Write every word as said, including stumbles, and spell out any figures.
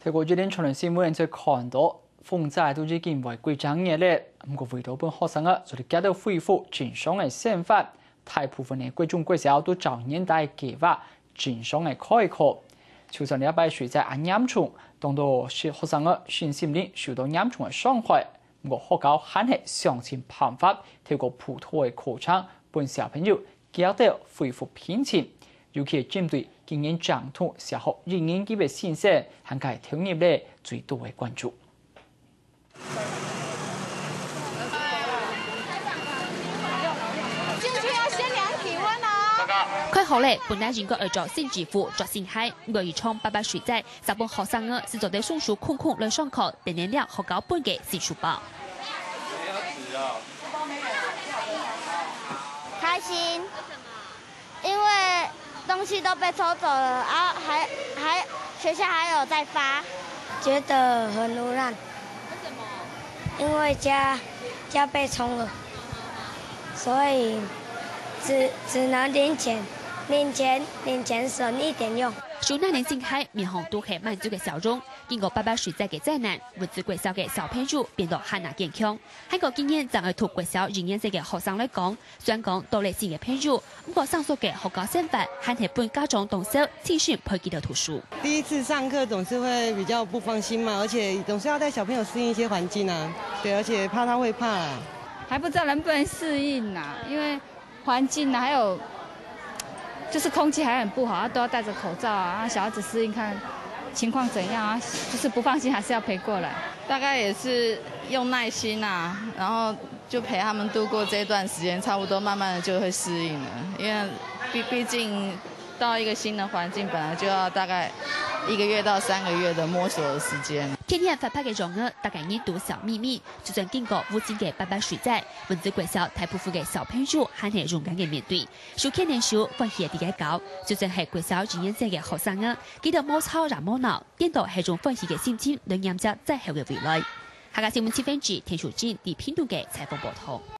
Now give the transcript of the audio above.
透過這段新聞，就看到風災都已經會幾隻月了，毋過為著分學生啊，做得得到恢復正常个生活，大部分个國中、國小都照原定計畫正常个開課。就算這擺水災恁嚴重，當多學，學生啊身心靈受到嚴重个傷害，毋過學校還係想盡辦法，透過普通个課程，分小朋友 佢兜恢復平靜，尤其係針對今年正讀小學一年級个新生，還較投入了最多个關注。進去要先量體溫哦。開學了，本來應該愛著新制服、著新鞋，毋過一場八八水災，煞分學生仔係做得雙手空空來上課，等等領學校分个新書包。開心。 因為東西都被抽走了，啊，還，還，學校還有在發。覺得很慵懶。為什麼？因為家，家被沖了，所以只，只能領錢，領錢，領錢省一點用。手拿等新鞋，面項都係滿足个笑容。經過八八水災个災難，文資國小个小朋友變到還較堅強。還過今年正愛讀國小一年生个學生來講， 雖然講多了新个朋友，毋過生疏个學校生活還係分家長當愁，盡心陪佢兜讀書。第一次上課總是會比較不放心嘛，而且總是要帶小朋友適應一些環境啊，對，而且怕他會怕啊。還不知道能不能適應啊，因為環境啊，還有就是空氣還很不好，啊，都要戴著口罩啊，啊，小孩子適應看情況怎樣啊，就是不放心，還是要陪過來。大概也是用耐心啊，然後 就陪他們度過這段時間，差不多慢慢地就會適應了。因為畢，畢竟到一個新的環境，本來就要大概一個月到三個月的摸索的時間。天天活潑个樣仔，大家人都笑瞇瞇。就算經過無情个八八水災，文資國小大部分个小朋友還係勇敢个面對，手牽等手，歡喜个在該搞。就算係國小一年生个學生仔，佢兜無吵也無鬧，顛倒係用歡喜个心情來迎接再好个未來。 客家新聞七分之一田淑貞在屏東个採訪報導。